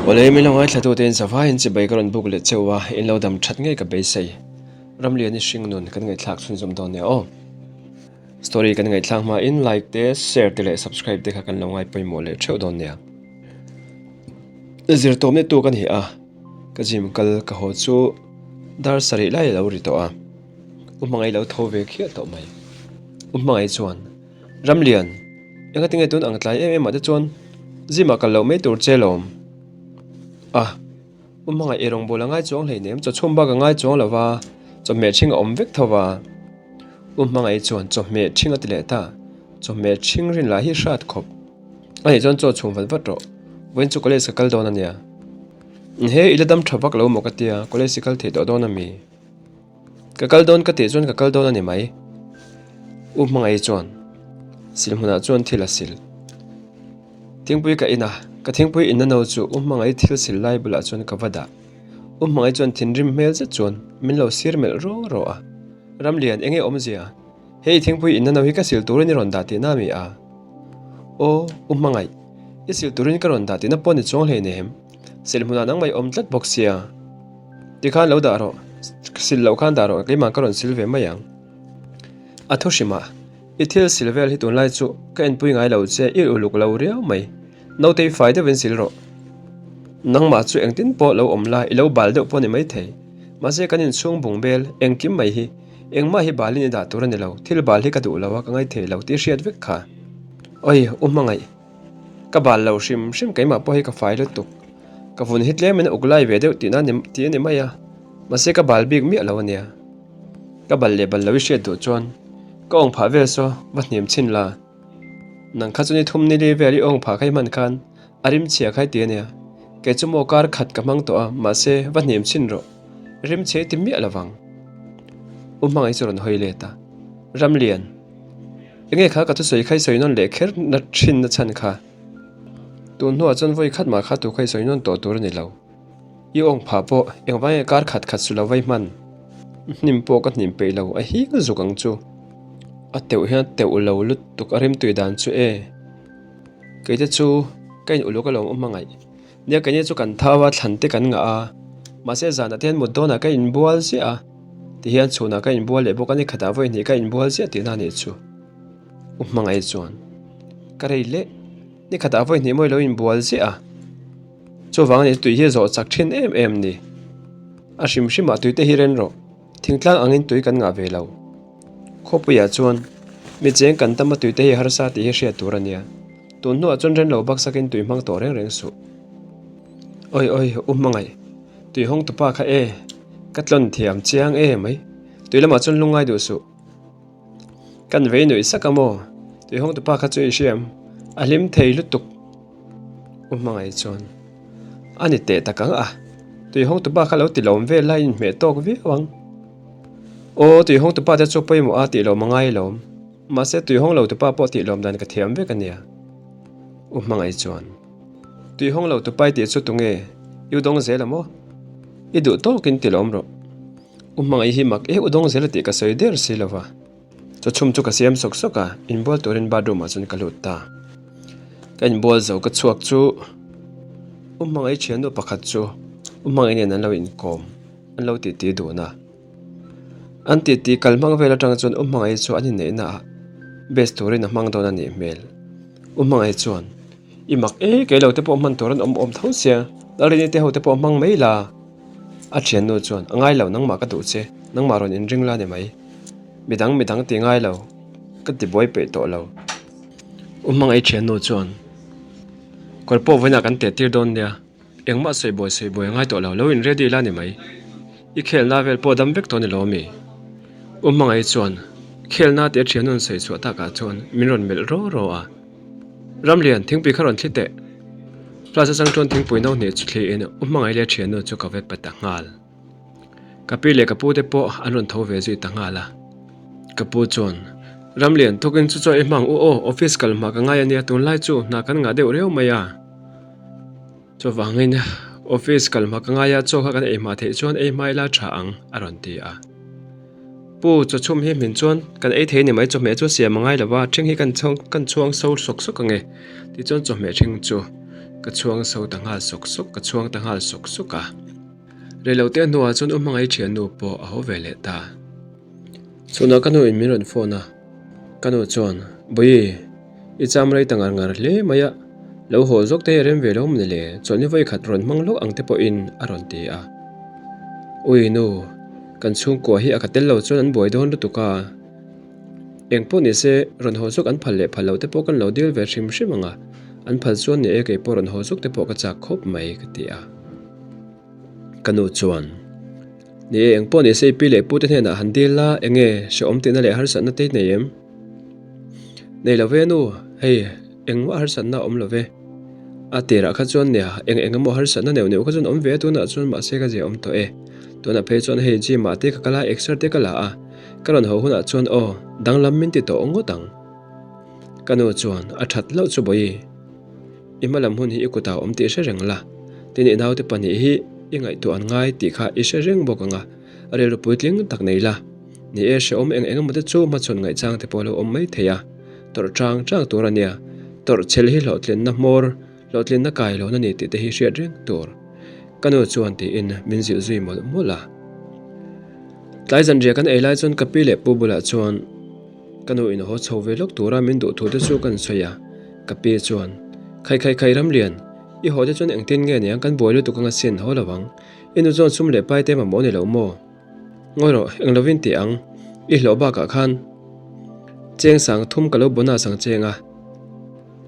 Awle min lo ngaithlatute in zavaiin chibai ka rawn buk leh cheu a, in lo dam that ngei ka beisei. Ramliani hringnun kan ngaihthlak chhunzawm dawn nia aw. Story kan ngaihthlak hmain like te, share te leh subscribe te kha kan lo ngai pawimawh leh theuh dawn nia. Zirtawmna tu ka ni a, ka gym kal ka haw chu dar sarih lai a lo ri tawh a, U Hmangaih lo tho ve khiah tawh mai. U Hmangaih chuan, Ramlian, engatinge tun ang tlai em em ah te chuan gym ah kal loh mai tur che lawm a. U hmangaih ei rawngbâwl a ngai chuang hleinem, chawchhum bak a ngai chuang lo va, chawhmeh ṭhing a awm vek tho va. U hmangaih chuan chawhmeh ṭhing a ti leh ta, chawhmeh ṭhing rin lah hi hrat khawp. A nih chuan chaw chhum vat vat rawh, vawiin chu college ka kal dawn a nia. He i la dam ṭha vak lo maw ka tia, college i kal theih tawh dawn a mi? Ka kal dawn ka tih chuan ka kal dawn a ni mai. U hmangaih chuan sil hmunah chuan thil a sil. Thingpui ka in a, ka thingpui inna no chu U hmangaih thil sil lai bulah chuan ka va dah. U hmangaih chuan thinrim hmel zet chuan min lo sir melh rawh rawh a. Ramlian, enge awmzia? Hei thingpui inna no hi ka sil turin i rawn dah tihna a mi a? Aw, U hmangaih, i sil turin ka rawn dah tihna pawh ni chuang hleinem. Sil hmunah nangmah i awm tlat bawk sia. Tikhan lo dah rawh, sil loh khan dah rawh, keimah ka rawn sil ve mai ang. A thu hrim a, I thil sil vel hi tunlai chu ka enpui ngai lo che, i uluk lo riau mai. Naute i fai deuhin sil rawh. Nangmah chu engtin pawh lo awm la, i lo bal deuh pawh ni maithei. Mahse kan inchhung bung bel, engkim mai hi, engmah hi balin i dah tur a ni lo, thil bal hi ka duh lo a, ka ngaithei lo tih hriat vek kha. Oi, u hmangaih. Ka bal lo hrim hrim keimah pawh hi ka fai lutuk. Ka vun hi tlem in a uk lai ve deuh tihna ni tih a ni mai a, mahse ka bal bik miah lo a nia. Ka bal leh bal lo i hriat duh chuan ka awng phah vel saw va hniam chhin la. Nang kha chu ni thum ni li vel i awng phah kha i hman khan a rim chhia khai ti a nia. Kei chu maw kar khat ka hmang tawh a, mahse va hniam chhin rawh. Rim chhia i ti miah lo vang. U hmangaih chu rawn hawi let a, Ramlian. Enge kha ka thusawi kha i sawi nawn leh kher na thin na chhan kha? Tun hnuah chuan vawi khat mah kha tu kha i sawi nawn tawh tur a ni lo. I awng phah pawh engvang nge kar khat khat su lo vai hman? Hnim pawh ka hnim peih lo, a hing zuk ang chu. A teuh hian a teuh lo lutuk a rimtui dan chu e. Keite chu ka in uluk alawm awm hmangaih. Nia keini chu kan thau a, thlan te kan ngah a. Mahse zanah te hian mut dawnah ka inbual ziah a. Tihian chhunah ka inbual leh bawk a ni khatah vawi hnih ka inbual ziah tihna a nih chu. U hmangaih chuan ka rei leh ni khatah vawi hnih mawi lo inbual ziah a. Chuvang a ni tui hi a zawh chak thin em em ni. A hrim hrimah tui te hi ren rawh. Thingtlang angin tui kan ngah ve lo. Khawpuiah chuan mi cheng kan tam a tui te hi harsa tih hi hriat tur a nia. Tun hnuah chuan ren lo baksakin tui hmang tawh reng reng suh. Oi oi u hmangaih. Tui hawng tupa kha e, ka tlawn thiam chiang e mai. Tui lamah chuan lungngai duh suh. Kan vei nuih sak a maw? Tui hawng tupa kha chu i hriam, a hlim thei lutuk. U hmangaih chuan a ni teh tak ang a, tui hawng tupa kha lo ti lawm vel la inhmeh tawk viau ang. Aw, tui hawng tupa te chu pawimawh a tih lawm a ngai lawm. Mahse tui hawng lo tupa pawh tih lawm dan ka thiam vek a nia. U hmangaih chuan. Tui hawng lo tupai tih chu tunge? I u dawng zel a maw? I duh tawkin ti lawm rawh. U hmangaih hi mak e u dawng zel a tih ka sawi der si lo va. Chawchhum chu ka siam sawk sawk a, inbual turin bathroom ah chuan ka lut ta. Ka inbual zo ka chhuak chu U hmangaih thiannu pakhat chu U hmangaih nen an lo inkawm, an lo titi dun a. An titi kal hmang vel atang chuan U Hmangaih chu an inneihna ah base turin a hmang dawn a nih hmel. U Hmangaih chuan, I mak e, kei lo te pawh hman tur an awm awm tho sia, Lalrini te ho te pawh hmang mai la. A thiannu chuan, A ngai lo, nangmah ka duh che, nangmah rawn inring la ni mai. Midang midang ti ngai lo, ka ti buai peih tawh lo. U Hmangaih thiannu chuan, Kawr pawh vawiinah kan teh tir dawn nia. Engmah sawi buai sawi buai a ngai tawh lo, lo in ready la ni mai. I khelna vel pawh dam vek tawh ni lo mi? U Hmangaih chuan khelna tih a thian rawn sawi chhuah takah chuan min rawn melh ro ro a. Ramlian, thingpui kha rawn thli teh. Class atang chuan thingpui no hnih chu thli in U Hmangaih leh a thiannu chu ka ve pe ta nghal. Ka pi leh ka pu te pawh an rawn tho ve zui ta nghal a. Ka pu chuan, Ramlian, tukin chu chaw i hmang u aw, office kal hma ka ngai a nia, tunlai chu hna kan ngah deuh riau mai a. Chuvangin office kal hma ka ngai a, chaw kha kan ei hma theih chuan ei hma ila tha ang, a rawn ti a. Pu, chawchhum hi hmin chuan kan ei thei ni mai, chawhmeh chu siam a ngai lo va, ṭhing hi kan chhuang kan chhuang so sawk sawk ang e, tichuan chawhmeh ṭhing chu Ka chhuang so ta nghal sawk sawk, ka chhuang ta nghal sawk sawk a. Reilote hnuah chuan u hmangaih thiannu pawh a haw ve leh ta. Chhunah ka nu in min rawn phone a, ka nu chuan, Bawihi, i cham rei ta ngar ngar hle mai a, lo haw zawk te hi a rem ve lo mawni le, chawlhni vawi khat rawn hmang lawk ang te pawhin a rawn ti a. Ui nu, kan chhungkua hi a ka tel lo chuan an buai dawn lutuk a, eng pawh ni se rawn haw zawk an phal leh phal loh te pawh kan lo dil ve hrim hrim ang a, an phal chuan ni e kei pawh rawn haw zawk te pawh ka chak khawp mai ka ti a. Ka nu chuan, Ni e, engpawh ni se i pi leh pute hnenah han dil la, eng nge hrehawm tihna leh harsatna te i nei em? Nei lo ve nu, hei, engmah harsatna a awm lo ve. A tirah kha chuan nia, eng eng emaw harsatna neuh neuh kha chuan awm ve a tunah chuan mahse ka zia awm tawh e. Tunah phei chuan hei gym ah te ka kal a, exer te ka la a, ka rawn haw hunah chuan aw, danglam min ti tawh ngawt ang. Ka nu chuan, A that hlauh chu Bawihi. I hmalam hun hi i kutah awm tih hre reng la, tin i naute pahnih hi i ngaihtuah an ngai tih kha i hre reng bawk ang a, rilru puitling tak nei la. Ni e, hrehawm eng eng emaw te chu hmachhawn ngaihchang te pawh a lo awm mai thei a, tawrh chang chang tur a nia, tawrh chhel hi hlawhtlinna hmawr, hlawhtlinna kai lohna ni tih te hi hriat reng tur. Ka nu chuan tiin min zilh zui mawlh mawlh a. Tlai zanriah kan ei lai chuan ka pi leh pu bulah chuan, Ka nu in haw chho ve lawk tura min duh thu te chu kan sawi a, ka pi chuan, Khai khai khai Ramlian, i haw te chuan engtin nge niang kan buai lutuk anga sin haw lo ang, i nu chuan sum leh pai te mamawh ni lo maw? Ngawi rawh, eng lovin tih ang, i hlawh bakah khan cheng sang thum ka lo bonus ang cheng a,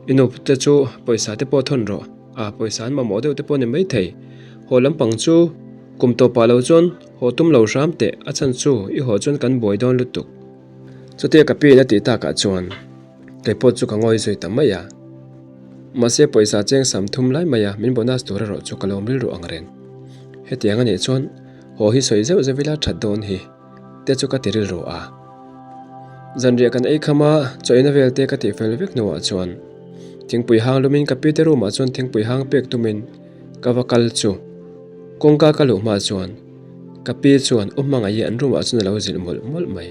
i nu te chu pawisa te pawh thawn rawh, a pawisa an mamawh deuh te pawh ni maithei, haw lampang chu kum tawpah lo chuan haw tum lo hram teh, a chhan chu i haw chuan kan buai dawn lutuk. Chutia ka piin a tih takah chuan kei pawh chu ka ngawi zui ta mai a. Mahse pawisa cheng sam thum lai maia min bonus tur erawh chu ka lawm rilru ang reng. Hetiang a nih chuan haw hi sawi zeuh zeuh ila that dawn hi te chu ka ti rilru a. Zanriah kan ei kham a, chawina vel te ka tih fel vek hnuah chuan thingpui hang lumin ka pite room ah chuan thingpui hang pek tumin ka va kal chu kawngka ka luh hma chuan Ka pi chuan u hmangaih hi an room ah chuan a lo zilh mawlh mawlh mai.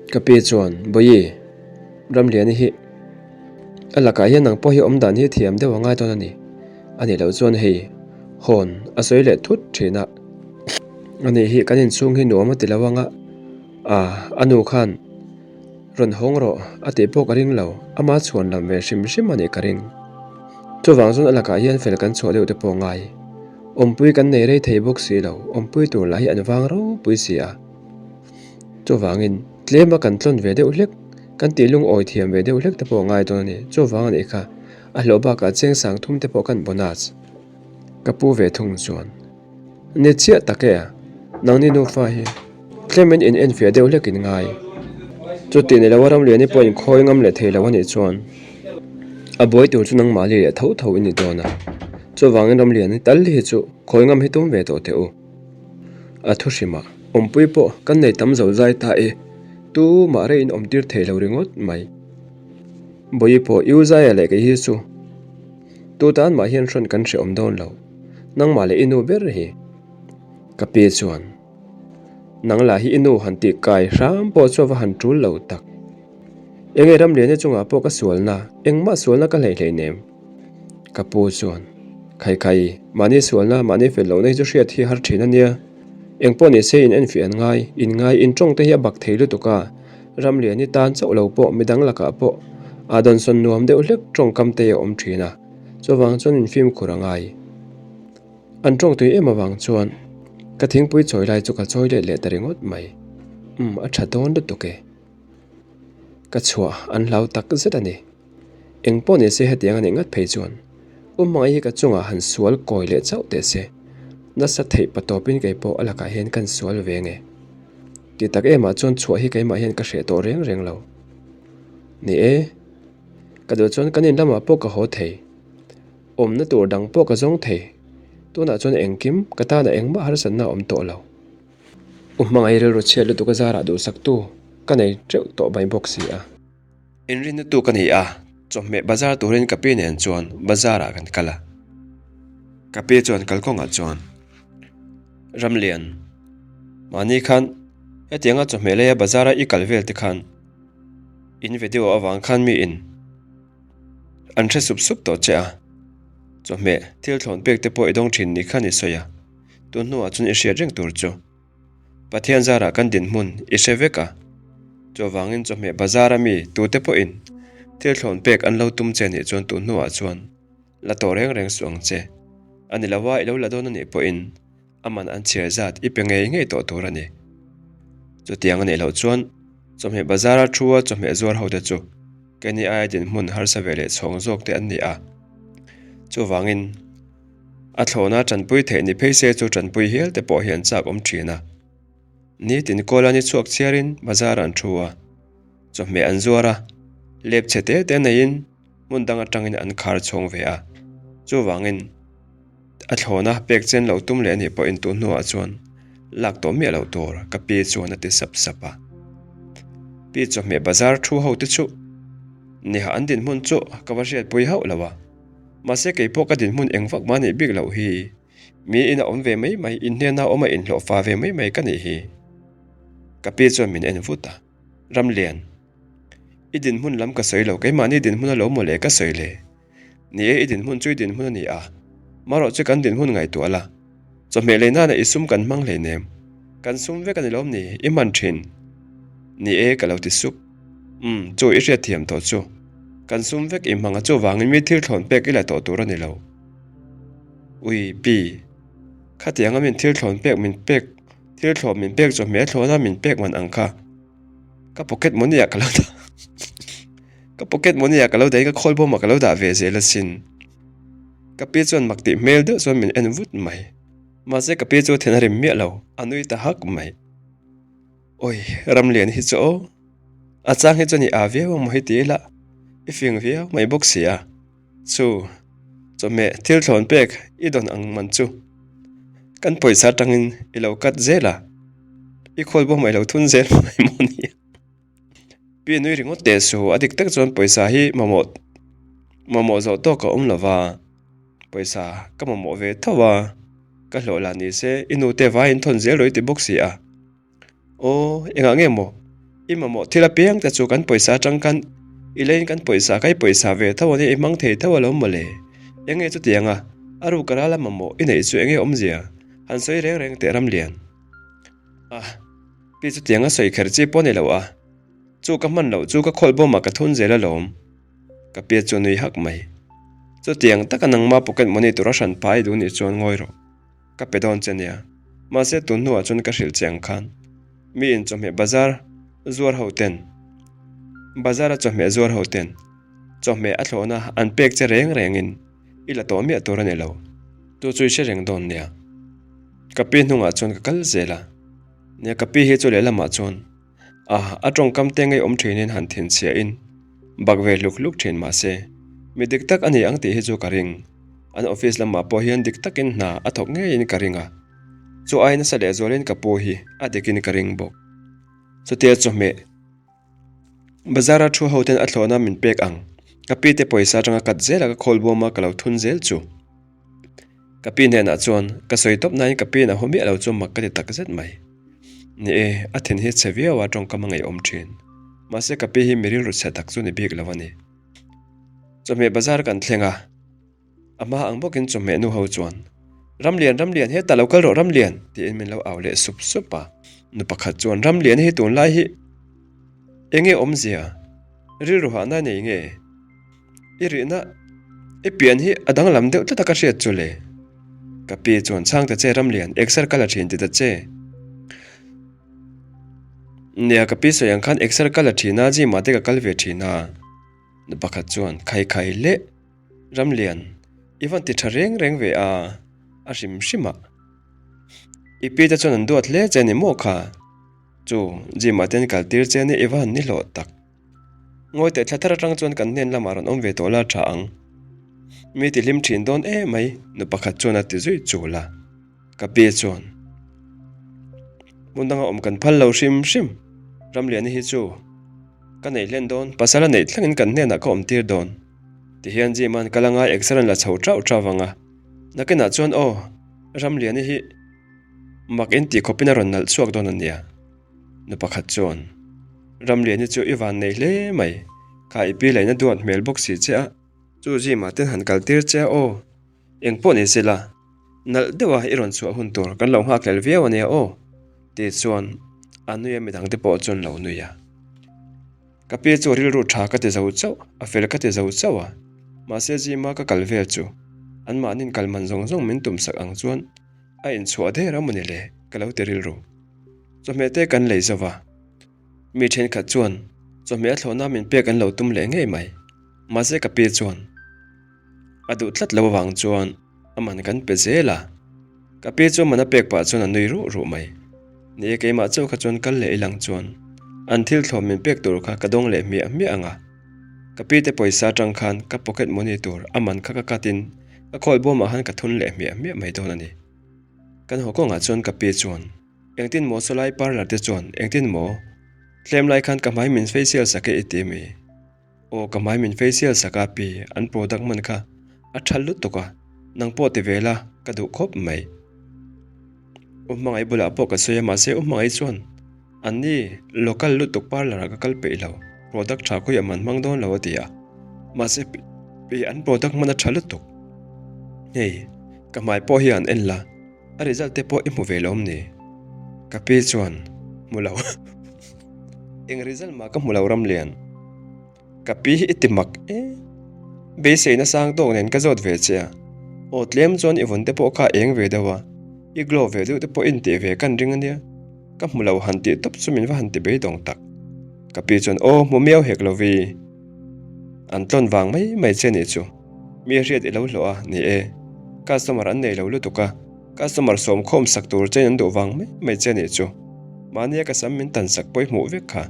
Ka pi chuan, Bawihi, Ramliani hi a lakah hian nang pawh hi awm dan hi thiam deuh a ngai dawn a ni. A nih loh chuan hei hawn a sawi leh thut thin a. A nih hi kan inchhung hi nuam a ti lo ang a, a nu khan Rawn hawng rawh, a tih pawh ka ring lo, ama chhuan lam ve hrim hrim a nih ka ring. Chuvang chuan a lakah hian fel kan chhuah deuh te pawh ngai. Awmpui kan nei rei thei bawk si lo, awmpui tur lah hi an vang ropui si a. Chuvangin tlema kan tlawn ve deuh hlek, kan tih lungawi thiam ve deuh hlek te pawh ngai dawn a ni. Chuvang a nih kha, a hlawh bakah cheng sang thum te pawh kan bonus. Ka pu ve thung chuan. Ni chiah tak e, nangni nufa hi tlemin in enfiah deuh hlek in ngai. Chuti ni loa Ramliani pawh in khawi ngam leh thei lo a nih chuan a buai tur chu nangmah li leh tho tho i ni dawn a. Chuvangin Ramliani tal hi chu khawi ngam hi tum ve tawh teh u. A thu hrimah awmpui pawh kan nei tam zo zai ta e, tumah rei in awmtir thei lo ringawt mai. Bawihi pawh i u Zaia leh kei hi chu tu tan mah hian hrawn kan hrehawm dawn lo. Nangmah leh i nu ber hi. Ka pi chuan, Nang lah hi i nu han tih kai hram pawh chu a va han tul lo tak. Enge Ramliana chungah pawh ka sualna, engmah sualna ka hleih hlei nem. Ka pu chuan, Khai khai, mahni sualna, mahni fel lohna hi chu hriat hi har thin a nia. Engpawh ni se in enfiah an ngai, in ngai, in tawng te hi a bak thei lutuk a, Ramliani tan chauh lo pawh midang lakah pawh a dawnsawn nuam deuh hlek tawngkam te a awm thin a. Chuvang chuan in fimkhur a ngai. An tawng tui em avang chuan ka thingpui chawi lai chu ka chawi let leh ta ringawt mai. Umm a tha dawn lutuk e. Ka chhuah an hlau tak zet a ni. Eng pawh ni se hetiang a nih ngat phei chuan u hmangaih hi ka chungah han sual kawi leh chauh teh se. Nasa theih patawpin kei pawh a lakah hian kan sual ve nge. Ti tak emah chuan chhuah hi keimah hian ka hreh tawh reng reng lo. Ni e. Ka duh chuan kan in lamah pawh ka haw thei. Awmna tur dang pawh ka zawng thei. Tunah chuan engkim ka tana engmah harsatna a awm tawh lo. U hmangaih rilru chhiat lutuk a zarah duhsaktu ka nei teuh tawh mai bawk si a. Inrinna tu ka ni a, chawhmeh bazar turin ka pi nen chuan bazar ah kan kal a. Ka pi chuan kalkawngah chuan Ramlian, mahni khan hetianga chawhmeh leia bazar a i kal vel te khan In video avang khan mi in an hre sup sup tawh che a. Chawhmeh, thil thlawn pek te pawh i dawng thin ni khan i sawi a, tun hnuah chuan i hriat reng tur chu. Pathian zarah kan dinhmun i hre vek a, chuvangin chawhmeh bazar a mi tute pawhin thil thlawn pek an lo tum che nih chuan tun hnuah chuan la tawh reng reng suh ang che. A ni lo a, i lo la dawn a nih pawhin a man an chhiar zat i pe ngei ngei tawh tur a ni. Chutiang a nih loh chuan chawhmeh bazar a thu a chawhmeh zuar ho te chu keini aia dinhmun harsa ve leh chhawng zawk te an ni a. Chuvangin a thlawhna tanpui theih ni phei se chu tanpui hial te pawh hi an chak awm thin a. Nitin kawla ni chhuak chhiarin bazar an thu a, chawhmeh an zuar a, lep chhe te te neiin hmun dang atangin an khar chhawng ve a. Chuvangin a thlawhna pek chen lo tum leh anih pawhin tun hnuah chuan lak tawh miah loh tur ka pi chuan a ti sap sap a. Pi chawhmeh bazar thu ho te chu niha an dinhmun chu ka va hriatpui hauh lo a. Mahse kei pawh ka dinhmun eng vak mah nih bik loh hi. Mi ina awm ve mai mai, in hnena awm a inhlawh fa ve mai mai ka nih hi. Ka pi chuan min en vut a, Ramlian, i dinhmun lam ka sawi lo, keimahni dinhmun a lo maw le ka sawi le. Ni e, i dinhmun chu i dinhmun a ni a, marawh chu kan dinhmun ngaihtuah la. Chawhmeh lei nana i sum kan hmang hleinem. Kan sum vek a ni lawm ni, i hman thin. Ni e, ka lo ti sup. Umm, chu i hriat thiam tawh chu. Kan sum vek i hmang a, chuvangin mi thil thlawn pek i la tawh tur a ni lo. Ui, pi. Khatianga min thil thlawn pek min pek, thil thlawn min pek chawhmeh thlawna min pek man ang kha. Ka pocket money ah ka lo dah Ka pocket money ah ka lo dahin ka khawl bawmah ka lo dah ve zel asin. Ka pi chuan mak tih hmel deuh chuan min en vut mai. Mahse ka pi chu then a rim miah lo, a nui ta hak mai. Awi, Ramlian hi chu aw. A chang hi chuan i aa viau ang maw hi ti ila, i fing viau mai bawk si a. Chu, chawhmeh thil thlawn pek i dawn ang man chu kan pawisa atangin i lo cut zel a, i khawl bawm a i lo thun zel mai maw ni. Pi nui ringawt teh su, a dik tak chuan pawisa hi mamawh mamawh zawh tawk a awm lo va, pawisa ka mamawh ve tho a, ka hlawh lah ni se i nute vaiin thawn zel rawh i ti bawk si a. Aw, engah nge maw? I mamawh thil apiang te chu kan pawisa atang khan i leiin kan pawisa kha i pawisa ve tho ania i hmang thei tho alawm mawle. Enge chutianga a ruk a rala mamawh i neih chu enge awmzia? Han sawi reng reng teh Ramlian. A, pi chutianga sawi kher chi pawh ni lo a, chu ka hman loh chu ka khawl bawmah ka thun zel alawm. Ka pi chu nui hak mai. Chutiang taka nangma pocket money tura hran phah i duh nih chuan ngawi rawh. Ka pe dawn che nia. Mahse tun hnuah chuan ka hrilh che ang khan mi in chawhmeh bazar zuar ho ten bazar a chawhmeh zuar ho ten chawhmeh a thlawhna an pek che reng reng in i la tawh miah tur a ni lo. Tu chu i hre reng dawn nia. Ka pi hnungah chuan ka kal zel a. Nia ka pi hi chu lehlamah chuan A, a tawngkam te ngei awm thinin han thinchhiahin bak ve hluk hluk thin mah se, mi dik tak a ni ang tih hi chu ka ring. An office lamah pawh hian dik takin hna a thawk ngeiin ka ring a, chu ai nasa lehzualin ka pu hi a dikin ka ring bawk. Chutia chawhmeh bazara thu ho ten a thlawhna min pek ang, ka pi te pawisa atanga kat zela ka khawl bawma ka lo thun zel chu. Ka pi hnenah chuan ka sawi tawp nain ka piin a haw miah lo chu mak ka ti tak zet mai. Ni e, a thin hi chhe viau a tawngkam a ngaihawm thin. Mahse ka pi hi mi rilru chhe tak chu ni bik lo a ni. Chawhmeh bazar kan thleng a, a hma ang bawkin chawhmeh nu ho chuan, Ramlian, Ramlian, hetah lo kal rawh Ramlian! tiin min lo au leh sup sup a. Nu pakhat chuan, Ramlian hi tunlai hi eng nge awmzia? Rilru hahna nei nge? I rihna i pian hi a danglam deuh tlat a ka hriat chu le. Ka pi chuan chhang ta che Ramlian, exer ka la thin ti ta che. Nia ka pi sawi ang khan exer ka la thin a, gym ah te ka kal ve thin a. Nu pakhat chuan khai khai le Ramlian, i van ti tha reng reng ve a, a hrim hrim a. I pi te chuan an duat hle che ni maw kha? Chu gym ah te an kal tir che nia i va han ni hlawh tak. Ngawi teh thla thar atang chuan kan hnen lamah rawn awm ve tawh la tha ang. Mi ti hlim thin dawn em mai, nu pakhat chuan a ti zui chul a. Ka pi chuan, Hmun danga awm kan phal lo hrim hrim, Ramliana hi chu ka nei hlen dawn, pasal a neih thlengin kan hnenah ka awm tir dawn. Tihian Jima'n ka la ngai exer an la chho tauh tauh vang a, nakinah chuan aw, Ramliana hi mak in tih khawpin a rawn nalh chhuak dawn a nia. Nu pakhat chuan, Ramliani chu i van nei hle mai, kha i pi laina duat hmel bawk si che a, chu zimah ten han kal tir che a aw. Eng pawh ni sela, nalh deuha i rawn chhuah hun tur kan lo nghakhlel viau ania aw, tih chuan a nui a midangte pawh chuan lo nui a. Ka pi chu rilru tha ka ti zo chauh, a fel ka ti zo chauh a, mahse gym-a ka kal vel chu anmahni'n kal man zawng zawng min tumsak ang chuan a inchhuah der a mawni le ka lo ti rilru. Chawhmeh te kan lei zo va, mi thenkhat chuan chawhmeh a thlawhna min pek an lo tum leh ngei mai, mahse ka pi chuan a duh tlat lo avang chuan a man kan pe zel a, ka pi chu man a pek pah chuan a nui ruh ruh mai. Ni e keimah chauh kha chuan kal leh ilang chuan an thil thlawm min pek tur kha ka dawng leh hmiah hmiah ang a, ka pi te pawisa atang khan ka pocket money tur a man kha ka cut in ka khawl bawmah khan ka thun leh hmiah hmiah mai dawn a ni. Kan haw kawngah chuan ka pi chuan engtin maw sawlai parlour te chuan engtin maw tlem lai khan ka hmai min facial sak e i ti mi? Aw ka hmai min facial sak a pi an product hman kha a tha lutuk a, nang pawh ti ve la ka duh khawp mai. U hmangaih bulah pawh ka sawi a mahse u hmangaih chuan an ni local lutuk parlour ah ka kal peih lo product tha khawiah man hmang dawn lo a ti a, mahse pi an product hman a tha lutuk. Hei ka hmai pawh hi an en la a result te pawh i hmu ve lo awm ni? Ka pi chuan hmu lo. Eng result mah ka hmu lo Ramlian. Ka pi hi i ti mak e. Beiseina sang tawk nen ka zawt ve che a. Aw tlem chuan i vun te pawh kha eng ve deuh a, i glow ve deuh te pawh in tih ve kan ring ania. Ka hmu lo han tih tawp chu min va han ti beidawng tak. Ka pi chuan aw hmu miau hek lo vi. An tlawn vang mai mai che nih chu. Mi hriat i lo hlawh a, ni e. Customer an nei lo lutuk a. Customer sawm khawm sak tur chein an duh vang mai mai che nih chu. Mahnia ka sam min tan sak pawh i hmuh vek kha.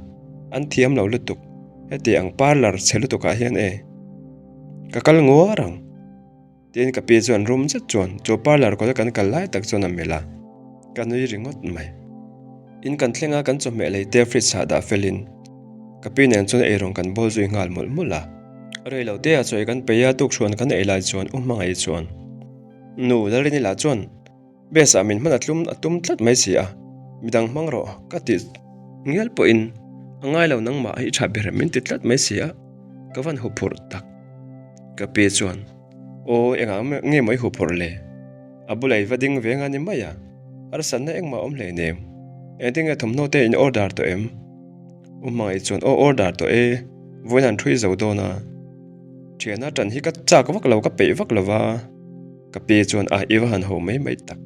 An thiam lo lutuk. Heti ang parlour chhe lutuk ah hian e. Ka kal nguar ang. Tiin ka pi chuan rum zet chuan chu parlour kawta kan kal lai tak chuan a melh a. Ka nui ringawt mai. In kan thleng a kan chawhmeh lei te fridge ah dah felin ka pi nen chuan eirawng kan bawl zui nghal mawlh mawlh a. Rei lo te ah chawi kan peih a tukhruan kan ei lai chuan u hmangaih chuan Nu Lalrini lah chuan base ah min hman a tlum a tum tlat mai si a, midang hmang rawh ka ti ngial pawhin a ngai lo nangmah hi tha ber min ti tlat mai si a, ka van huphurh tak. Ka pi chuan Aw engah nge maw i huphurh le? A bulah i va ding ve nga ni mai a, harsatna engmah awm hlei nem. Engtin nge thawmhnaw te in order tawh em? U hmangaih chuan Aw order tawh e, vawiin an ṭhui zo dawn a. Thiana ṭan hi ka chak vak lo, ka peih vak lo va. Ka pi chuan a i va han ho mai mai tak.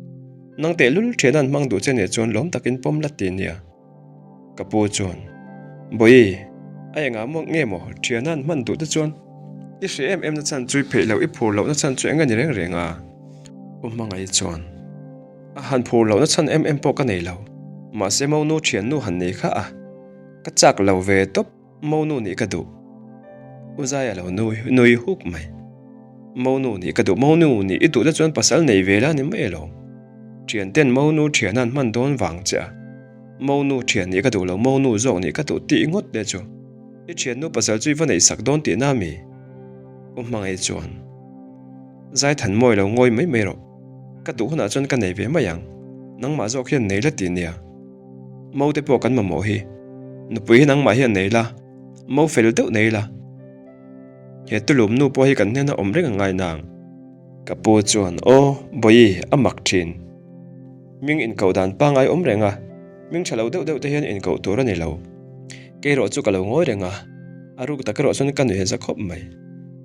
Nang tehlul thiana an hmang duh che nih chuan lawm takin pawm la ti nia. Ka pu chuan, Bawihi, a engah maw nge maw thiana an hman duh te chuan i hre em em na chhan chu i pheih loh, i phur loh na chhan chu eng a ni reng reng a? U Hmangaih chuan, A han phur loh na chhan em em pawh ka nei lo, mahse monu thiannu han nei kha a, ka chak lo ve tawp. Monu nih ka duh. U Zaia lo nui nui huk mai. Monu nih ka duh, Monu nih i duh te chuan pasal nei ve la ni mai alawm. Thian ten Monu thian an hman dawn vang che a. Monu thian nih ka duh lo, Monu zawk nih ka duh tih ngawt te chu. I thiannu pasal chu i va neih sak dawn tihna a mi? U Hmangaih chuan Zai than mawi lo ngawi mai mai rawh. Ka duh hunah chuan ka nei ve mai ang. Nangmah zawk hian nei la ti nia. Mo te pawh kan mamawh hi. Nupui hi nangmah hian nei la, mo fel deuh nei la. He tulum nu pawh hi kan hnena awm reng a ngai nang. Ka pu chuan, Aw, Bawihi, a mak thin. Ming inkoh dan pangngai awm reng a, ming tha lo deuh deuh te hian inkoh tur a ni lo. Kei erawh chu ka lo ngawi reng a, a ruk tak erawh chuan ka nuih za khawp mai.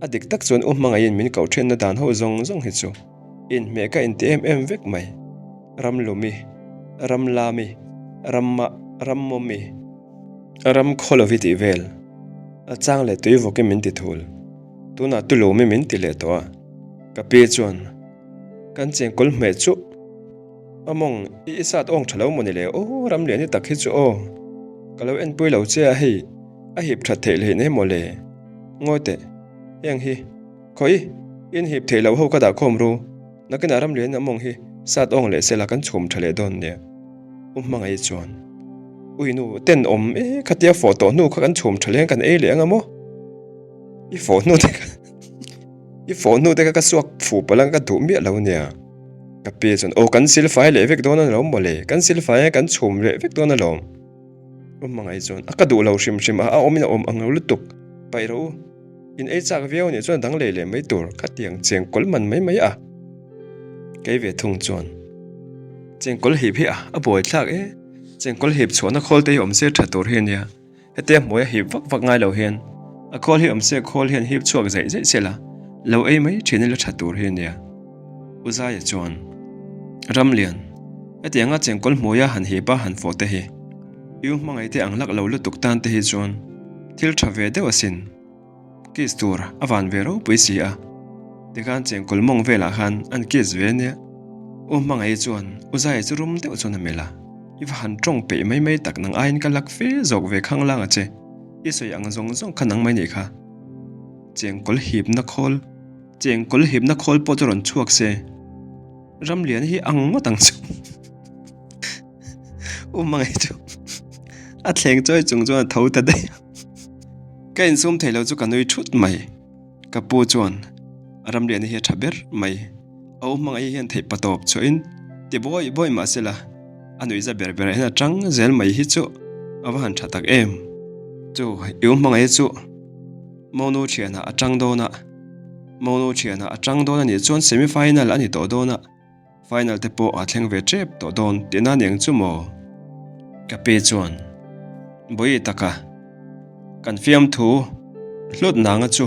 A dik tak chuan u hmangaihin min koh thenna dan ho zawng zawng hi chu inhmeh ka inti em em vek mai. Ramlumi, Ramlami, Ramma, Rammawmi, Ramkhawlovi tih vel a chang leh tui vawkin min ti thul. Tunah Tulumi min ti leh tawh a. Ka pi chuan kan chengkawl hmeh chu a mawng i i sat awng tha lo maw ni le aw Ramliani tak hi chu aw ka lo enpui lo che a hei a hip that theih hleih nei maw le ngawi teh heng hi khawi in hip theih loh ho ka dah khawm ru. Nakinah ram lian a mawng hi sat awng leh sela kan chhum tha leh dawn nia. U Hmangaih chuan, Ui nu, ten awm e, khatia fawh tawh hnu kha kan chhum tha leng kan ei leh anga maw? I fawh hnu te kha I fawh hnu te kha ka suak fuh palh anga ka duh miah lo nia. Ka pi chuan, Aw kan silfai leh vek dawn alawm mawle, kan silfai a kan chhum leh vek dawn alawm. U Hmangaih chuan, A ka duh lo hrim hrim a, a awmin a awm ang lo lutuk, paih rawh u. In ei chak viau nih chuan dang lei leh mai tur, khatiang cheng kawlh man mai mai a. Kei ve thung chuan, Chengkawl hip hi a a buai thlak e, chengkawl hip chhuahna khawl te hi awm se tha tur hi a nia, hetia hmuaia hip vak vak ngai lo hian a khawl hi awm se khawl hian hip chhuak zaih zaih se la, lo ei mai thin ila tha tur hi a nia. U Zaia chuan, Ramlian, hetianga chengkawl hmuaia han hip a han fawh te hi I u hmangaih te ang lak lo lutuk tan te hi chuan thil tha ve deuh asin. Kiss tur a van ve ropui si a, tikhan chengkawl mawng velah khan an kiss ve ania. U Hmangaih chuan U Zaia chu rum deuh chuan a melh a, I va han tawng peih mai mai tak nang aiin ka lak fe zawk ve khang lang a che, i sawi ang zawng zawng kha nang mai nih kha. Chengkawl hipna khawl, chengkawl hipna khawl pawh chu rawn chhuak se, Ramliana hi ang ngawt ang chu. U Hmangaih chu a thleng chawi chung chuan a tho ta daih a. Ka insum thei lo chu ka nui thut mai. Ka pu chuan a Ramliana hi a tha ber mai. A u Hmangaih hian theih patawp chhuahin ti bawi bawi mah se la, a nuihza ber berah hian a tang zel mai hi chu a va han tha tak em. Chu i u Hmangaih chu Monu thianah a tang dawn a, Monu thianah a tang dawn a nih chuan semi final a ni tawh dawn a. Final te pawh a thleng ve tep tawh dawn tihna ni ang chu maw? Ka pi chuan Bawi taka kan fiamthu hlut nanga chu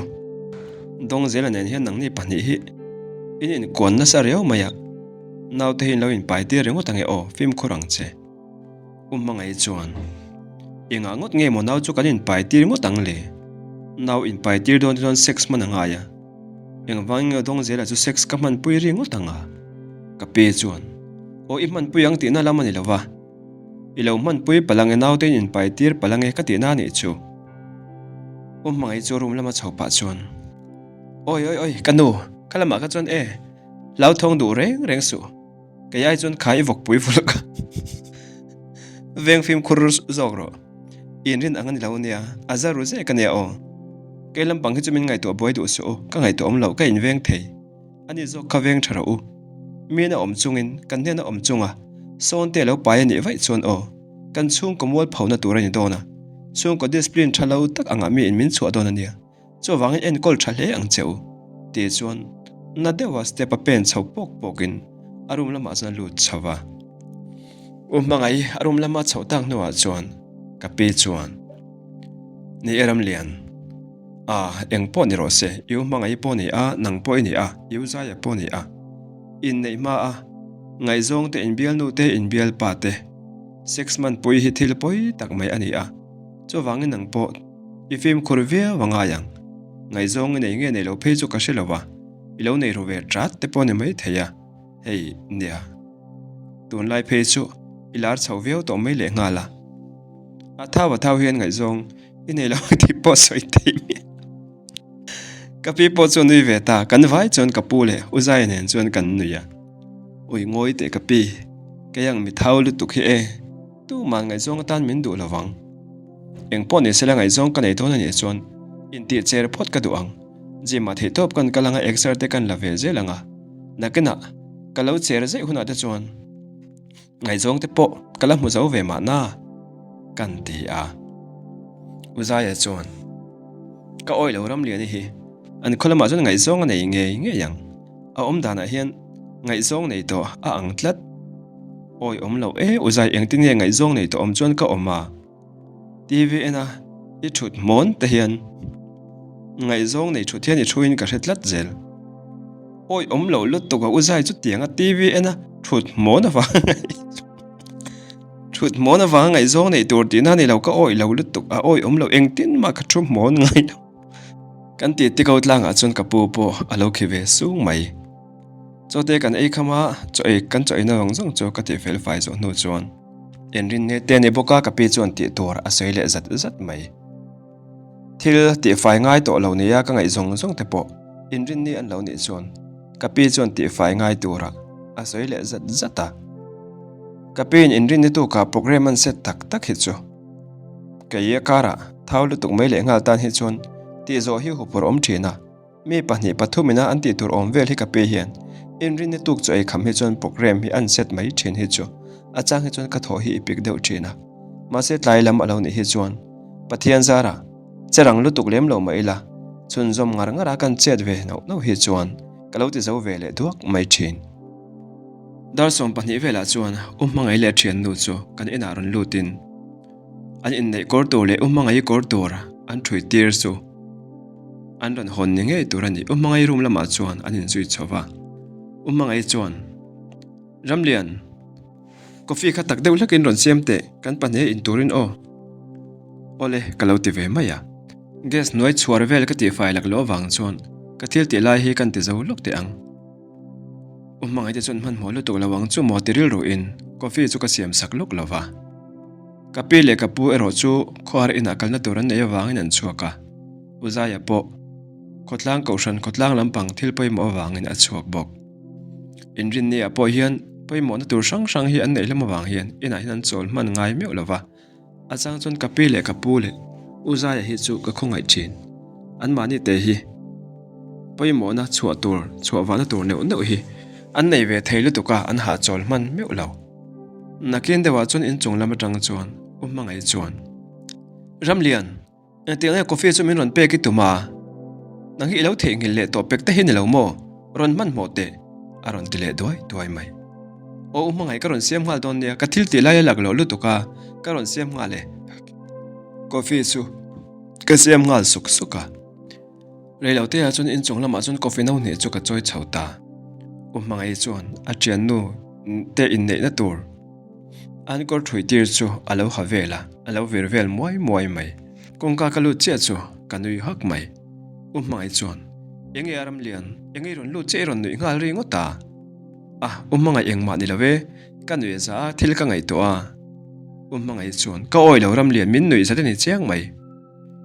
Dawngzela nen hian nangni pahnih hi in inkuan nasa riau mai a, naute hi in lo inpai tir ringawt ange aw, fimkhur ang che. U Hmangaih chuan, Engah ngawt nge maw nau chu kan inpai tir ngawt ang le? Nau inpai tir dawn te chuan sex hman a ngai a, engvangin nge Dawngzela chu sex ka hmanpui ri ngawt ang a? Ka pi chuan, Aw i hmanpui ang tihna lam a ni lo va, i lo hmanpui palh ang e naute in inpai tir palh ang e ka tihna a nih chu. U Hmangaih chu room lama chho pah chuan, Awi awi awi ka nu, ka lamah kha chuan e, hlauthawng duh reng reng suh. Kei ai chuan kha i vawkpui vulh ka veng fimkhur zawk rawh. Inrin ang a ni lo nia, a za ru zek a nia aw. Kei lampang hi chu min ngaihtuah buai duh suh u, ka ngaihtuah awm loh ka inveng thei. Ani zawk kha veng tha rawh u. Miin a awm chungin kan hnena awm chunga sawn te lo pai a nih vaih chuan aw, kan chhungkaw mualphona tur a ni dawn a, chhungkaw discipline tha lo tak angah miin min chhuah dawn a nia. Chuvangin enkawl tha hle ang che u, tih chuan na deuha step a pen chho pawk pawkin a room lamah chuan a lut chho va. U Hmangaih a room lama chhoh tak hnuah chuan ka pi chuan, Ni e Ramlian, a eng pawh ni rawh se, i U Hmangaih pawh ni a, nang pawh i ni a, i U Zaia pawh ni a, inneih hma a, ngaihzawng te, inbialnu te, inbialpa te, sex hmanpui hi thil pawi tak mai a ni a, chuvangin nang pawh, I fimkhur viau a ngai ang. Ngaihzawng i nei nge nei lo phei chu ka hre lo va, i lo nei ru ve tat te pawh ni mai thei a, hei nia. Tunlai phei chu i lar chho viau tawh mai leh nghal a. A thau a thau hian ngaihzawng i nei lo ang tih pawh sawi thei miah. Ka pi pawh chu a nui ve ta, kan vai chuan ka pu leh U Zaia nen chuan kan nui a. Ui ngawi teh ka pi, kei ang mi thau lutuk hi e. Tumah ngaihzawng atan min duh lo vang. Eng pawh ni sela ngaihzawng ka nei dawn a nih chuan intih cher phawt ka duh ang. Gym ah theihtawp kan kal anga exer te kan la ve zel ang a. Nakinah ka lo cher zeih hunah te chuan ngaihzawng te pawh ka la hmu zo ve mahna kan ti a. U Zaia chuan ka awih lo Ramliani hi an khaw lamah chuan ngaihzawng a nei ngei ngei ang. A awm danah hian ngaihzawng nei tawh a ang tlat. Awi awm loh e, u Zai engtin nge ngaihzawng nei tawh awm chuan ka awm a? TV en a i thut hmawn te hian ngaihzawng nei thut hian i thu in ka hre tlat zel. Awi awm loh lutuk a u Zai chutiang a TV en a thut hmawn avang thut hmawn avanga ngaihzawng nei tur tihna a ni lo ka awi lo lutuk a awi awm loh engtin mah ka thu hmawn ngai lo. Kan tih tiko tlangah chuan ka pu pawh a lo khi ve sung mai. Chawte kan ei kham a, chaw ei kan chaw eina zawng zawng chu ka tih fel fai zawh hnu chuan inrinne te a ni bawk a, ka pi chuan tih tur a sawi leh zat zat mai. Thil tih fai ngai tawh lo nia ka ngaih zawng zawng te pawh inrinni an lo nih chuan ka pi chuan tih fai ngai tura a sawi leh zat zat a. Ka piin inrinni tukah programme an set tak tak hi chu Kei a karah thau lutuk mai leh nghal tan hi chuan tih zawh hi huphurh awm thin a, mi pahnih pathum ina an tih tur awm vel hi ka pe hian inrinni tuk chu ei kham hi chuan programme hi an set mai thin hi chu a chang hi chuan ka thawh hi i pik deuh thin a, mahse tlai lam a lo nih hi chuan Pathian zarah che rang lutuk lem lo mah ila chhunzawm ngar ngar a kan chet ve nauh nauh hi chuan ka lo ti zo ve leh duak mai thin. Dar 12 velah chuan U Hmangaih leh a thiannu chu kan inah rawn lutin an inneih kawr tur leh U Hmangaih kawr tur an ṭhui tir chu an rawn hawn ni ngei tur a ni. U Hmangaih room lamah chuan an inzui chho va, U Hmangaih chuan, Ramlian, coffee kha tak deuh hlakin rawn siam teh, kan pahnih in turin aw. Awle, ka lo ti ve mai a. Gas hnuai chhuar vel ka tihfai lak loh avang chuan ka thil tih lai hi kan ti zo lawk teh ang. U hmangaihte chuan hmanhmawh lutuk lo ang chu maw ti rilruin coffee chu ka siam sak lawk lo va. Ka pi leh ka pu erawh chu khawhar inah kalna tur an neih avangin an chhuak a, U Zaia pawh khawtlang kohhran khawtlang lampang thil pawimawh avangin a chhuak bawk. Inrinni ah pawh hian pawimawhna tur hrang hrang hi an neih hlawm avang hian inah hian an chawl hman ngai meuh lo va. A chang chuan ka pi leh ka pu leh U Zaia hi chu ka khawngaih thin. Anmahni te hi pawimawhna chhuah tur, chhuah vahna tur neuh neuh hi an nei ve thei lutuk a, an hahchawl hman meuh lo. Nakin deuhah chuan inchung lam atang chuan U Hmangaih chuan, Ramlian! Engtiang nge coffee chu min rawn pek i tum a? Nang hi i lo theihnghilh leh tawh pek te hi ni lo maw? Rawn hmanhmawh teh! A rawn ti leh duai duai mai. Aw u hmangaih ka rawn siam nghal dawn nia, ka thil tih lai a lak loh lutuk a, ka rawn siam nghal e. Coffee chu ka siam nghal suk suk a. Reilote ah chuan inchung lamah chuan coffee no hnih chu ka chawi chho ta. U hmangaih chuan a thiannu te inneihna tur an kawr thui tir chu a lo ha vel a, a lo vir vel muai muai mai. Kawngka ka lut chiah chu ka nui hak mai. U hmangaih chuan, Enge a Ramlian, enge i rawn lut chiah i rawn nuih nghal ri ngawt a? A, U hmangaih engmah ni lo e, ka nuih za a, thil ka ngaihtuah a. U hmangaih chuan, Ka awi lo Ramlian, min nuih zat a ni chiang mai.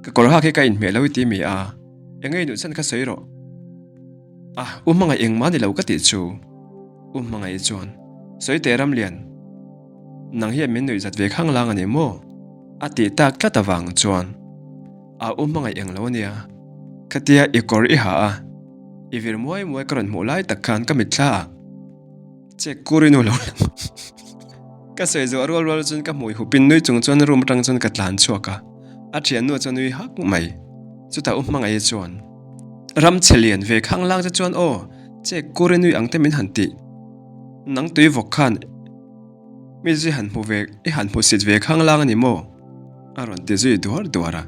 Ka kawr hak hi ka inhmeh lo i ti mi a, enge i nuih chhan kha sawi rawh. A, U hmangaih engmah ni lo ka tih chu. U hmangaih chuan, Sawi teh Ramlian, nang hian min nuih zat ve khang lang a ni maw? A tih tak tlat avang chuan, A, U hmangaih eng lo a nia, khatia i kawr i ha a, i vir muai muai ka rawn hmuh lai tak khan ka mitthla a. Che kur i nu lo lang. Ka sawi zawh rual rual chuan ka hmui hupin nui chung chuan room atang chuan ka tlan chhuak a, a thiannu chuan nui hak mai. Chutah u hmangaih chuan, Ram chhe lian ve khang lang che chuan aw, che kur i nui ang te min han tih. Nang tui vawk khan mi zui han hmu ve, i han hmu sit ve khang lang a ni maw? A rawn ti zui duar duar a.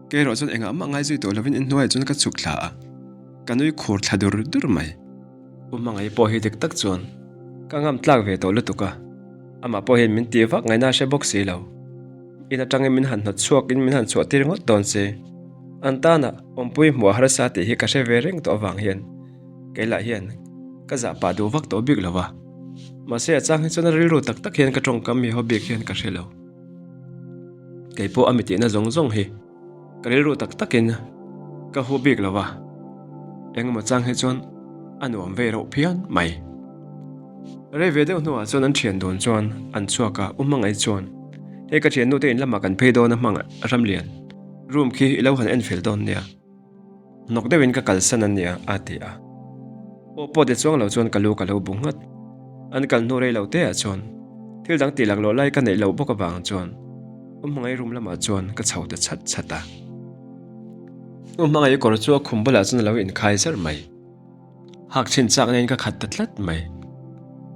Kei erawh chuan engah mah ngai zui tawh lovin inhnuaiah chuan ka chhuk thla a, ka nui khur thla dur dur mai. U hmangaih pawh hi dik tak chuan ka ngam tlak ve tawh lutuk a, amah pawh hian min tih vak ngaihna a hre bawk si lo. In atangin min han hnawt chhuakin min han chhuah tir ngawt dawn se, an tana awmpui hmuh a harsa tih hi ka hre ve reng tawh avang hian kei lah hian ka zah pah duh vak tawh bik lo va. Mahse a chang hi chuan a rilru tak tak hian ka tawngkam mi haw bik hian ka hre lo. Kei pawh a mi tihna zawng zawng hi. Ka rilru tak takin ka hu bik lo va, engemaw chang hi chuan a nuam ve reuh phian mai. Rei ve deuh hnuah chuan an thian dun chuan an chhuak a, U Hmangaih chuan, Hei ka thiannu te in lamah kan phei dawn a Hmangaih Ramlian, room khi i lo han en fel dawn nia. Hnawk deuhin ka kalsan a nia a ti a. Aw pawh ti chuang lo chuan ka lu ka lo bu nghat. An kal hnu rei lo te ah chuan thil dang tih laklawh lai ka neih loh bawk avang chuan U Hmangaih room lamah chuan ka chho ta chhat chhat a. U Hmangaih kawr chu a khum bulah chuan a lo inkhai zar mai. Hak chhin chak nen ka khat ta tlat mai.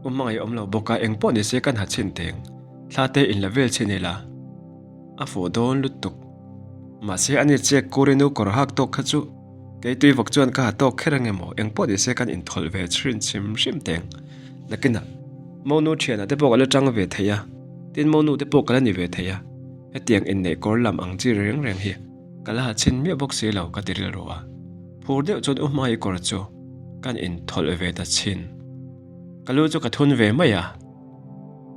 U Hmangaih awm lo bawk a eng pawh ni se kan ha chhin teng. Thla te in la vel chhin ila a fuh dawn lutuk. Mahse ani che Kurinu kawr hak tawk kha chu kei tui vawk chuan ka ha tawk kher ange maw eng pawh ni se kan inthawlh ve chhin chim hrim teng. Nakinah monu thianah te pawh ka la tang ve thei a, tin monu te pawh ka la ni ve thei a, hetiang inneih kawr lam ang chi reng reng hi ka la ha chhin miah bawk si lo ka ti rilru a. Phur deuh chuan u hmai kawr chu kan inthawlh ve ta chhin. Ka lu chu ka thun ve mai a.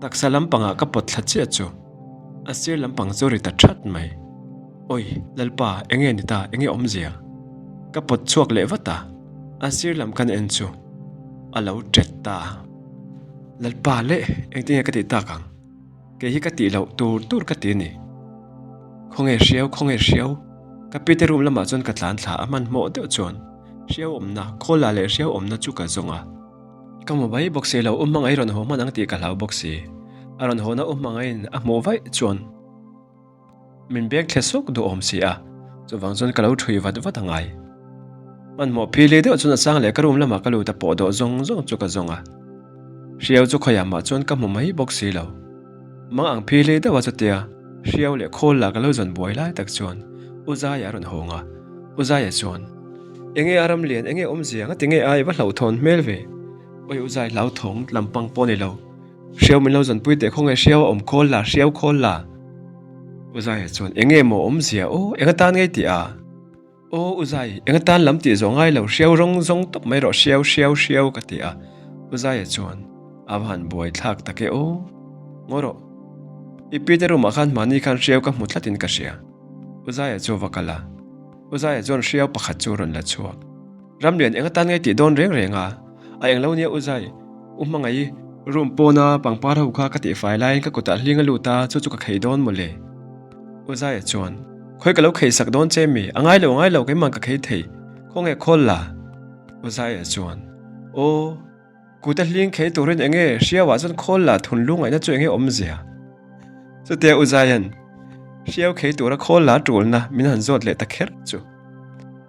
Taksa lampangah ka pawt thla chiah chu a sir lampang chu ri ta that mai. Awi, Lalpa, enge ni ta, enge awmzia? Ka pawt chhuak leh vat a, a sir lam kan en chu a lo tet ta. Lalpa leh, engtinge ka tih tak ang? Kei hi ka tih loh tur tur ka ti a ni. Khawnge hriau, khawnge hriau? Ka pite room lamah chuan ka tlan thla a, hmanhmawh deuh chuan hriau awmna, khawla leh hriau awmna chu ka zawng a. Ka hmu mai bawk si lo, U Hmangaih rawn haw hman ang tih ka hlau bawk si. A rawn hawna U Hmangaihin a hmuh vaih chuan min beng thle sawk duh awm si a, chuvang chuan ka lo ṭhui vat vat a ngai. Hmanhmawh phili deuh chuan a chang leh ka room lamah ka lut a pawh dawh zawng zawng chu ka zawng a. Hriau chu khawiah mah chuan ka hmu mai bawk si lo. Mang ang phi hlei deuh a chutia hriau leh khawl lah ka lo zawn buai lai tak chuan U Zaia a rawn hawng a. U Zaia chuan, Enge a Ramlian, enge awmzia, nga tinge a i va hlauhthawn hmel ve? Awi U Zai hlauthawng lampang pawh ni lo. Hriau min lo zawnpui teh khawnge hriau a awm khawl la, hriau khawl la. U Zaia chuan, Enge maw awmzia aw, enga tan ngei tih a? Aw U Zai, enga tan lam tih zawh ngai lo, hriau rawng zawng tawp mai rawh, hriau, hriau, hriau ka ti a. U Zaia chuan, A va han buai thlak tak e aw. Ngaw rawh. I pi te room ah khan mahni khan hriau ka hmu thlatin ka hria. U Zaia chu a va kal a. U Zaia chuan hriau pakhat chu a rawn la chhuak. Ramlian enga tan ngei tih dawn reng reng a, a englo nia U Zai, U Hmangaih, room pawna pangpar ho kha ka tihfai laiin ka kutah hling a lut a, chu chu ka khei dawn mawle. U Zaia chuan, Khawi ka lo khei sak dawn che mi, a ngai lo a ngai lo keimah ka khei thei, khawnge khawl la? U Zaia chuan, Aw. Kut a hling khei turin enge hriauah chuan khawl la thun lungaihna chu enge awmzia? Chutia U Zaian hriau khei tura khawl la tulna min han zawt leh ta kher chu.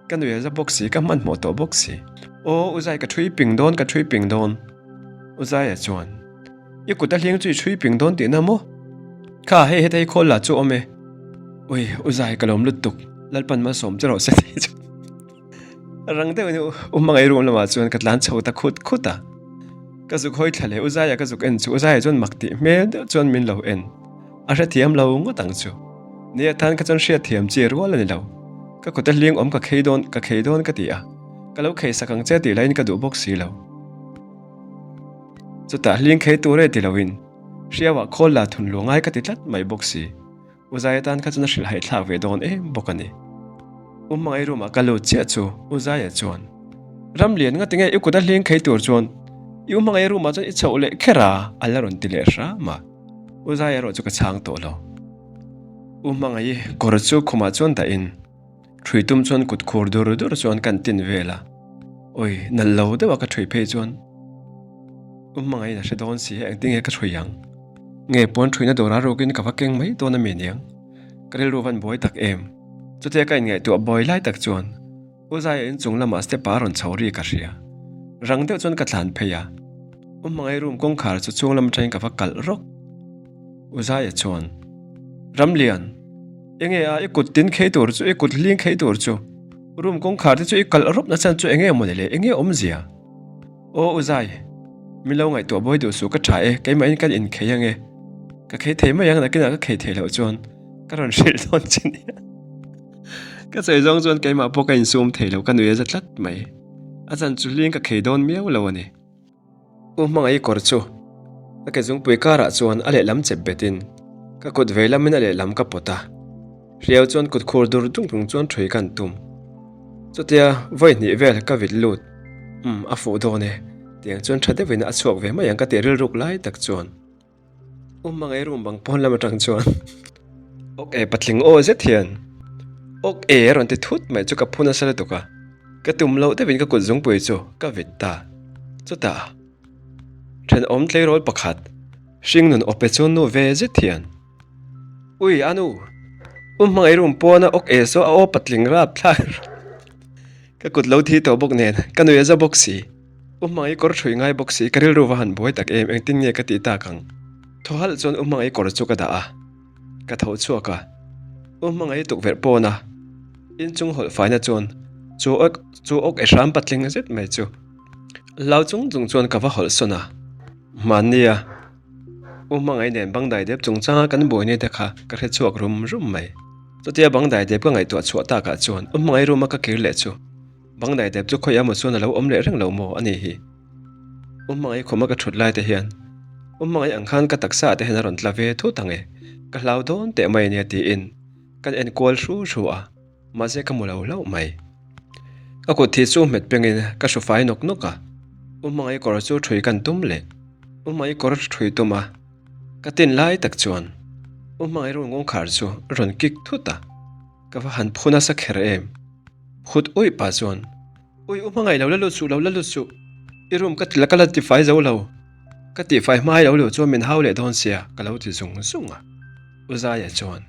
Ka nui a za bawk si, ka hmanhmawh tawh bawk si. Aw U Zai ka thui ping dawn, ka thui ping dawn. U Zaia chuan I kut a hling chu i thui ping dawn tihna maw? Kha hei heta hi khawl la chu awm e. Ui U Zai ka lawm lutuk, Lalpan malsawm che rawh se tih chu. Rang deuhin U Hmangaih room lamah chuan ka tlan chho ta khut khut a. Ka zuk hawi thla leh U Zaia ka zuk en chu U Zaia chuan mak tih hmel deuh chuan min lo en. A hrethiam lo ngawt ang chu. Ni atan kha chuan hriatthiam chi rual a ni lo. Ka kut a hling awm ka khei dawn ka khei dawn ka ti a. Ka lo khei sak ang che tih lahin ka duh bawk si lo. Chutah hling khei tur e ti loin hriauah khawl la thun luah ngai ka ti tlat mai bawk si. U Zaia tan kha chuan a hrilh haihthlak ve dawn em bawk a ni. U Hmangaih room-ah ka lut chiah chu U Zaia chuan, Ramlian nga tinge i kut a hling khei tur chuan i U Hmangaih room-ah chuan i chhoh leh kher a? a la rawn ti leh hram a. U Zaia erawh chu ka chhang tawh lo. U Hmangaih kawr chu khumah chuan dahin Ṭhui tum chuan kut khur dur dur chuan kan tin vel a, awi nalh lo deuh a ka ṭhui phei chuan u hmangaihin a hre dawn si a engtin nge ka ṭhui ang? Nge puan ṭhuina dawrah rukin ka va keng mai dawn a mi niang? Ka rilru van buai tak em? Chutia ka inngaihtuah buai lai tak chuan U Zaia inchung lamah step-a a rawn chho ri ka hria. Rang deuh chuan ka thlan phei a, u hmangaih room kawngkhar chu chhung lam atangin ka va kalh rawk. U Zaia chuan, Ramlian! Enge a i kut tin khei tur chu, i kut hling khei tur chu, room kawngkhar te chu i kalh rawp na chan chu enge mawni le, enge awmzia? Aw U Zai, min lo ngaihtuah buai duh suh ka tha e, keimahin kan inkhei ange. Ka khei thei mai ang nakinah ka khei thei loh chuan ka rawn hrilh dawn che nia. Ka sawi zawng chuan keimah pawh ka insum thei lo, ka nui a za tlat mai. A chan chu hling ka khei dawn miau lo a ni. U Hmangaih kawr chu ka ke zungpui karah chuan a lehlam chep betin ka kut vei lamin a lehlam ka pawt a, hriau chuan kut khur dur dung dung chuan ṭhui ka han tum. Chutia vawi hnih vel ka vit lut, umm a fuh dawn e, tiang chuan ṭha deuhin a chhuak ve mai ang ka tih rilruk lai tak chuan. U Hmangaih room bang pawn lam atang chuan Ok e patling aw zet hian Ok e a rawn ti thut mai chu ka phu nasa lutuk a, ka tum loh deuhin ka kut zungpui chu ka vit ta. Chutah thenawm tleirawl pakhat hringnun awpe chu nu ve zet hian Ui a nu, U Hmangaih room pawna Ok e saw a aw patling rap thlak ka kut lo thi tawh bawk nen ka nui a za bawk si. U Hmangaih kawr ṭhui ngai bawk si, ka rilru va han buai tak em, engtin nge ka tih tak ang? Thaw halh chuan U Hmangaih kawr chu ka dah a, ka tho chhuak a. U Hmangaih tukverh pawn a, inchung hawlh faina chuan chu awk chu awk e hram patling zet mai chu hlau chung chung chuan ka va hawlh sawn a, hmannia U Hmangaih nen bangdai dep chungchanga kan buaina te kha ka hre chhuak rum rum mai. Chutia bangdai dep ka ngaihtuah chhuah takah chuan U Hmangaih room a ka kir leh chu Bangdai dep chu khawiah emaw chuan a lo awm leh reng lo maw a nih hi. U Hmangaih khawma ka thut lai te hian U Hmangaih ang khan ka taksa ah te hian a rawn tla ve thut ang e, ka hlau dawn teh mai ania tiin kan en kual hru hru a, mahse ka mu lo hlauh mai. Ka kut thi chu hmet pengin ka hru fai nawk nawk a, U Hmangaih kawr chu thui kan tum leh U Hmangaih kawr thui tum a ka tin lai tak chuan U Hmangaih run kawngkhar chu rawn kik thut a. Ka va han phu nasa kher em? Phut uih pah chuan, Ui u hmangaih lo la lut suh lo la lut suh, i room ka ti la ka la tifai zo lo, ka tihfai hma i lo luh chuan min hau leh dawn sia ka lo ti zung zung a. U Zaia chuan,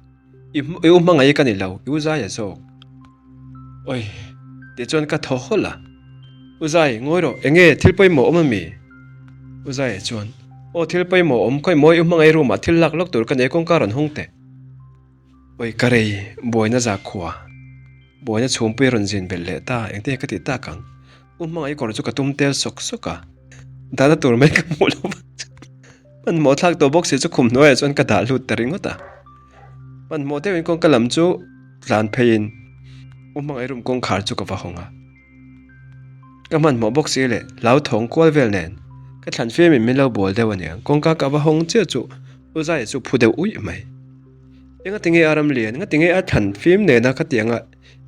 I i u hmangaih ka ni lo, i u Zaia zawk. Oi, tih chuan ka thaw hawlh a. U Zai, ngawi rawh, eng nge thil pawimawh awm a mi? U Zaia chuan, Aw thil pawimawh awm, khawi mawi u hmangaih room ah thil lak lawk tur ka nei kawngka rawn hawng teh. Awi ka rei, buaina zakhua, buaina chhumpui rawn zin belh leh ta, engtin nge ka tih tak ang? U hmangaih kawr chu ka tum tel sawk sawk a, dahna tur mai ka hmuh lo vang chuan hmanhmawh thlak tawh bawk si chu khum hnuaiah chuan ka dah lut ta ringawt a. Hmanhmawh deuhin kawngka lam chu tlan pheiin U hmangaih room kawngkhar chu ka va hawng a. Ka hmanhmawh bawk si leh hlauthawng kual vel nen ka thlan fiamin min lo bual deuh aniang kawngka ka va hawng chiah chu U Zaia chu phu deuh uih mai. Enga tinge a ram lian, enga tinge a thlan fim nena khatianga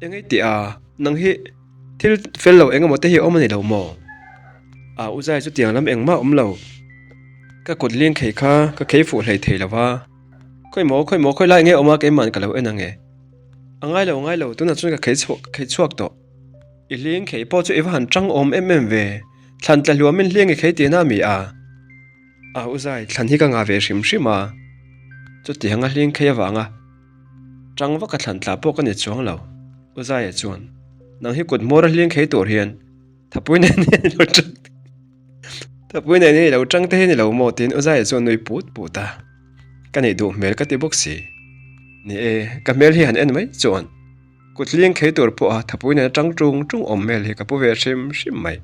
eng ei tih a nang hi thil fel lo eng emaw te hi a awm a ni lo maw? A U Zaia chu tiang lam engmah a awm lo. Ka kut ling khei kha ka khei fuh hlei thei lo va, khawi maw khawi maw khawi lai nge awm a keimahn ka lo en ange. A ngai lo a ngai lo tunah chuan ka khei chhuak khei chhuak tawh. I hling khei pawh chu i va han tang awm em em ve, thlan tla hluamin hling i khei tihna a mi a? A u zai thlan hi ka ngah ve hrim hrim a, chutiang a hling khei avanga tang vaka thlan tla pawh ka ni chuang lo. U Zaia chuan, Nang hi kut hmawr a hling khei tur hian thapui nen hian i lo tang thapui nen hian i lo tang te hi ni lo maw? tiin U Zaia chuan nui put put a, ka neih duh hmel ka ti bawk si. Ni e, ka hmel hi han en mai chuan. Kut hling khei tur pawha thapui nena tang tung tung awm hmel hi ka pu ve hrim hrim mai.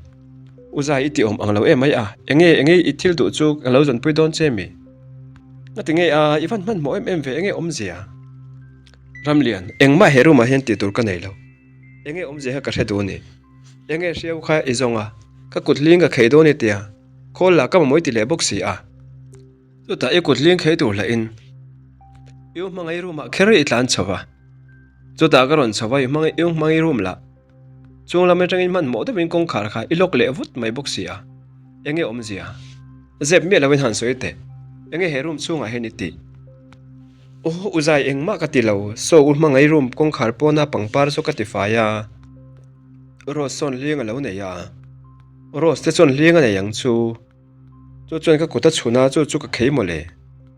U Zai i ti awm ang lo em mai a, enge enge i thil duh chu ka lo zawnpui dawn che mi? Nga ti nge a, i van hmanhmawh em em ve enge awmzia? Ramlian, engmah he room ah hian tih tur ka nei lo. Enge awmzia kha ka hre duh ni. Enge hriau kha i zawng a, ka kut hling ka khei dawn i tia, khawl lah ka mamawih ti leh bawk si a. Chutah i kut hling khei tur hlahin i u hmangaih room ah kher i tlan chho va. Chutah ka rawn chho va i hmangaih i u hmangaih room lah chung lam atangin hmanhmawh deuhin kawngkhar kha i lock leh vut mai bawk si a. Enge awmzia? Zep miah loin han sawi teh. Enge he room chhungah hian i tih? Aw u zai engmah ka ti lo, saw u hmangaih room kawngkhar pawna pangpar chu ka ti fai a. Rose sawn hling a lo nei a. Rose te chuan hling a nei ang chu. Chu chuan ka kut a chhun a, chu chu ka khei mawle.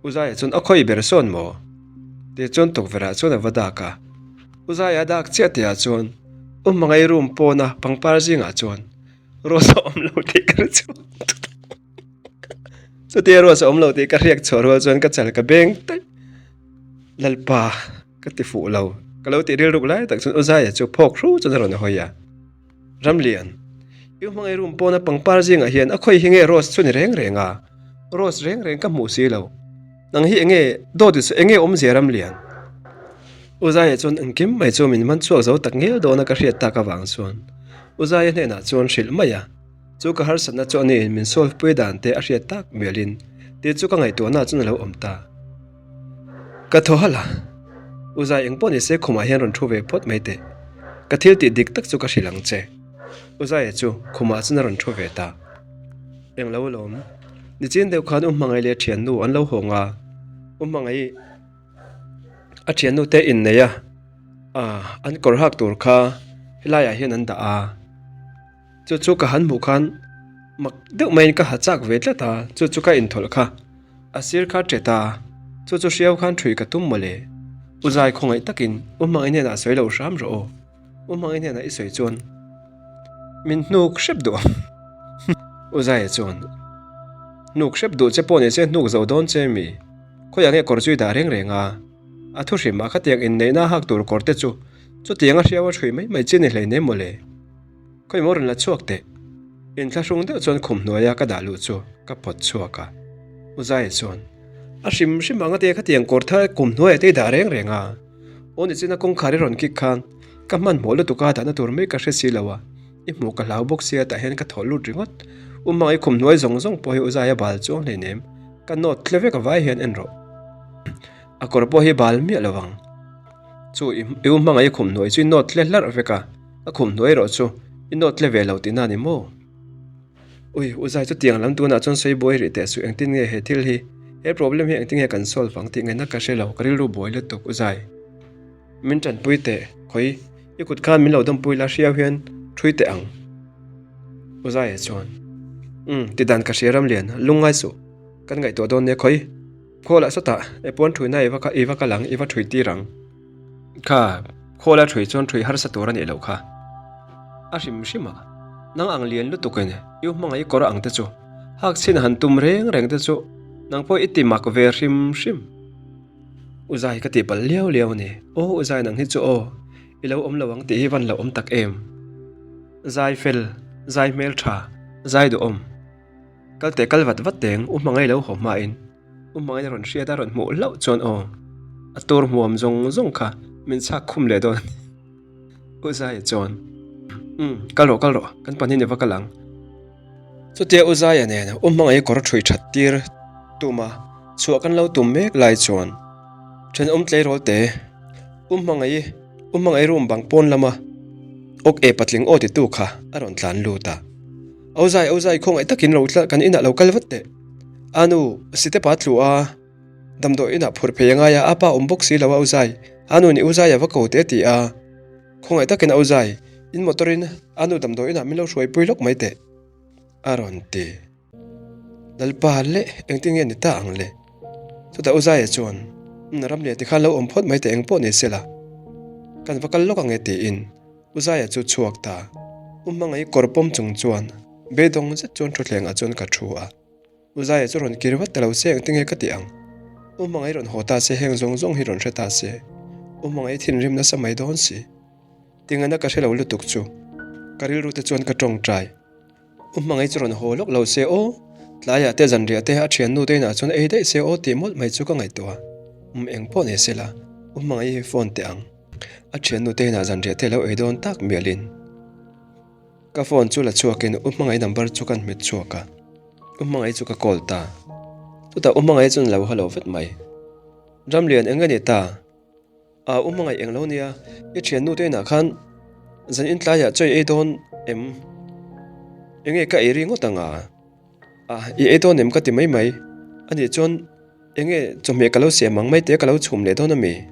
U Zaia chuan a khawi ber sawn maw? Tih chuan tukverhah chuan a va dak a. U Zaia a dak chiah tihah chuan U Hmangaih room pawna pangpar zingah chuan Rose a awm lo tih ka hre chhuak tut a. Chutia Rose a awm lo tih ka hriak chhuah rual chuan ka chal ka beng daih. Lalpa ka ti fuh lo. Ka lo tih rilruk lai tak chuan U Zaia chu phawk hru chuan a rawn hawi a. Ramlian, I hmangaih room pawna pangpar zingah hian a khawi hi nge Rose chu ni reng reng a? Rose reng reng ka hmuh si lo. Nang hi enge dawt i sawi enge awmzia Ramlian? U Zaia chuan engkim mai chu min man chhuak zo tak ngel dawna ka hriat tak avang chuan U Zaia hnenah chuan hrilh mai a, chu ka harsatna chu aniin min solve pui dan te a hriat tak mialin tih chu ka ngaihtuahna chuan a lo awm ta. Ka thaw halh a, U Zai eng pawh ni se khumah hian rawn thu ve phawt mai teh. Ka thil tih dik tak chu ka hrilh ang che. U Zaia chu khumah chuan a rawn thu ve ta. Eng lo alawm. Nichin deuh khan U Hmangaih leh thiannu an lo hawng a, U Hmangaih a thiannu te innei a, an kawr hak tur kha helaiah hian an dah a. Chu chu ka han hmuh khan mak deuh maiin ka ha chak ve tlat a, chu chu ka inthawlh kha. A sir kha ṭet a, chu chu hriau khan ṭhui ka tum mawle. U Zai khawngaih takin U Hmangaih hnenah sawi lo hram rawh aw. U Hmangaih hnenah i sawi chuan min hnuk hrep duh ang. U Zaia chuan, Hnuk hrep duh che pawh ni se hnuk zo dawn che mi? Khawiah nge kawr chu i dah reng reng a? A thu hrim ah khatiang inneihna hak tur kawr te chu chutiang a hriau a ṭhui mai mai chi ni hleinem mawle. Khawi maw rawn la chhuak teh. Inthlahrung deuh chuan khum hnuaia ka dah luh chu ka pawt chhuak a. U Zaia chuan, A hrim hrim ang atia khatiang kawr thar kum hnuaiah te i dah reng reng a. Aw nichina kawngkhar i rawn kik khan ka hmanhmawh lutuk a dahna tur mai ka hre si lo a, i hmuh ka hlau bawk sia tah hian ka thaw lut ringawt. U Hmangaih khum hnuai zawng zawng pawh hi U Zaia bal chuang hleinem, ka nawt tle vek avai hian en rawh. A kawr pawh hi bal miah lo ang. Chu i u Hmangaih khum hnuai chu i nawt tle hlarh vek a. A khum hnuai erawh chu i nawt tle ve lo tihna a ni maw? Ui, u Zai chutiang lam tunah chuan sawi buai rih teh suh engtin nge he thil hi, he problem hi engtin nge kan solve ang tih ngaihna ka hre lo, ka rilru buai lutuk u Zai. Min tanpui teh, khawi, i kut khan min lo dawmpui la hriau hian thui teh ang. U Zaia chuan, Umm, tidan ka hria Ramlian, lungngai suh, kan ngaihtuah dawn nia khawi, khawlah sawtah e puan thuina i va i va kal ang, i va thui tir ang. Kha, khawl a ṭhui chuan ṭhui harsa tur a nih loh kha. A hrim hrim a, nang ang lian lutukin i u hmangaih kawr ang te chu. Hak chhin han tum reng reng te chu nang pawh i ti mak ve hrim hrim. U Zai ka tih palh liau liau a ni. Aw U Zai nang hi chu aw, i lo awm lo ang tih hi van lo awm tak em. Zai fel, zai hmel tha, zai duhawm. Kal teh kal vat vat teng, U Hmangaih lo haw hmain. U Hmangaih a rawn hriat a rawn hmuh hlauh chuan aw, a tur hmuam zawng zawng kha min chhak khum leh dawn a ni. U Zaia chuan, Umm, kal rawh, kal rawh, kan pahnih ni va kal ang. Chutia U Zaia nen U Hmangaih kawr ṭhui ṭhat tir tuma chhuah kan lo tum mek lai chuan ṭhenawm tleirawl te U Hmangaih, U Hmangaih room bang pawn lama awk e patling aw titu kha a rawn tlan lut a. Au Zai, Au Zai, khawngaih takin ro tla kan inah lo kal vat teh. A nu, Sitepa tlu a, damdawi inah phurh phei a ngai a, a pa awm bawk si lo a Au Zai, a nu nih U Zaia va ko teh a ti a. Khawngaih takin Au Zai, in motor in a nu damdawi inah min lo hruaipui lawk mai teh, a rawn ti. Lalpa leh engtin nge ni ta ang le? Chutah U Zaia chuan, Umm Ramlian tikhan lo awm phawt mai teh eng pawh ni se la, kan va kal lawk ang e tiin U Zaia chu chhuak ta. U Hmangaih kawr pawm chung chuan beidawng zet chuan thutthlengah chuan ka thu a. U Zaia chu rawn kir vat ta lo se engtin nge ka tih ang? U Hmangaih rawn haw ta se heng zawng zawng hi rawn hre ta se, U Hmangaih thinrim nasa mai dawn si. Tingana ka hre lo lutuk chu ka rilru te chuan ka tawngtai. U Hmangaih chu rawn haw lawk lo se aw, tlaiah te zanriah te a thiannu te inah chuan ei daih se aw tih mawlh mai chu ka ngaihtuah a. Um eng pawh ni se la, U Hmangaih hi phone teh ang. A thiannu te inah zanriah te lo ei dawn tak mialin. Ka phone chu la chhuakin U Hmangaih number chu kan hmet chhuak a, U Hmangaih chu ka call ta. Chutah U Hmangaih chuan lo halo vet mai. Ramlian eng nge ni ta? Aa U Hmangaih eng lo nia, i thiannu te inah khan zan in tlaiah chaw i ei dawn em? Eng nge ka ei ri ngawt ang a? A, i ei dawn em ka ti mai mai. Anih chuan eng nge chawhmeh ka lo siam ang mai te ka lo chhum leh dawn ami?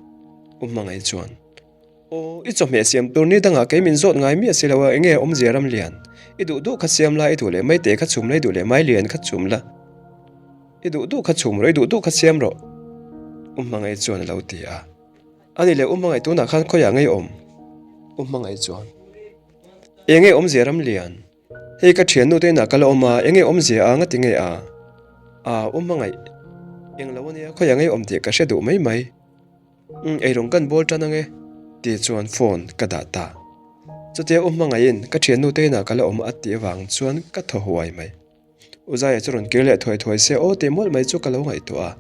U Hmangaih chuan. Aw, i chawhmeh siam tur ni dangah kei min zawt ngai miah si lo a, enge awmzia ram lian? I duh duh kha siam la, i duh leh mai te kha chhum la, i duh leh mai lian kha chhum la. I duh duh kha chhum rawh, i duh duh kha siam rawh. U Hmangaih chuan a lo ti a. Ani leh U Hmangaih tunah khan khawiah ngei awm? U Hmangaih chuan, Enge awmzia ram lian? Hei ka thiannu te inah ka la awm a, enge awmzia a, nga ti nge a? A, U Hmangaih, englo ania, khawiah ngei awm tih ka hre duh mai mai. Umm eirawng kan bawl tan ange tih chuan phone ka dah ta. Chutia u hmangaihin ka thiannu te inah ka la awm a tih avang chuan ka thaw huai mai. U Zaia chu rawn kir leh thuai thuai se aw tih mawlh mai chu ka lo ngaihtuah a.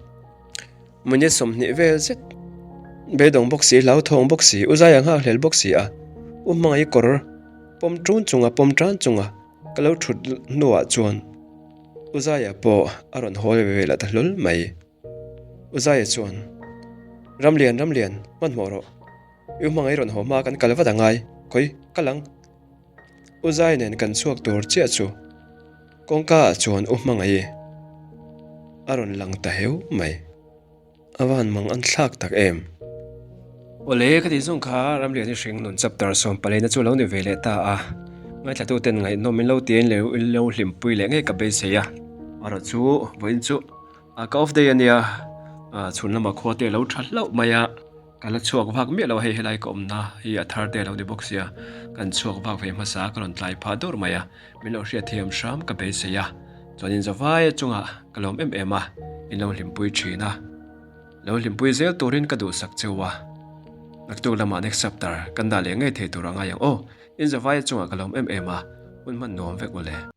Minute 20 vel zet beidawng bawk si, hlauthawng bawk si, U Zaia nghakhlel bawk si a, u hmangaih kawr pawm ṭun chunga pawm ṭan chunga ka lo ṭhut hnuah chuan U Zaia pawh a rawn haw ve leh ta hlawl mai. U Zaia chuan, Ramlian, Ramlian, hmanhmawh rawh. I u hmangaih rawn haw hma kan kal vat a ngai, khawi, kal ang. U Zaia nen kan chhuak tur chiah chu kawngka ah chuan U Hmangaih a rawn lang ta heu mai. A va han mang an thlak tak em. Awle, ka tih zawng kha Ramlian i hring nun chapter sawmpalena chu lo ni ve leh ta a. Ngaithlatuten ngaihnawm in lo tiin lo hlimpui leh ngei ka beisei a. Erawh chu vawiin chu. A ka off day ania, chhun lamah khua te a lo tha hlauh mai a, ka la chhuak vak miah lo a hei helai ka awmna hi a thar te a lo ni bawk sia, kan chhuak vak ve hmasa a ka rawn tlai phah dur mai a, min lo hriatthiam hram ka beisei a, chuanin zavai chungah ka lawm em em a, in lo hlimpui thin a, lo hlimpui zel turin ka duhsak cheu a, naktuk lamah next chapter kan dah leh ngei thei tur a ngai ang aw, in zavai chungah ka lawm em em a, hun hman nuam vek ule.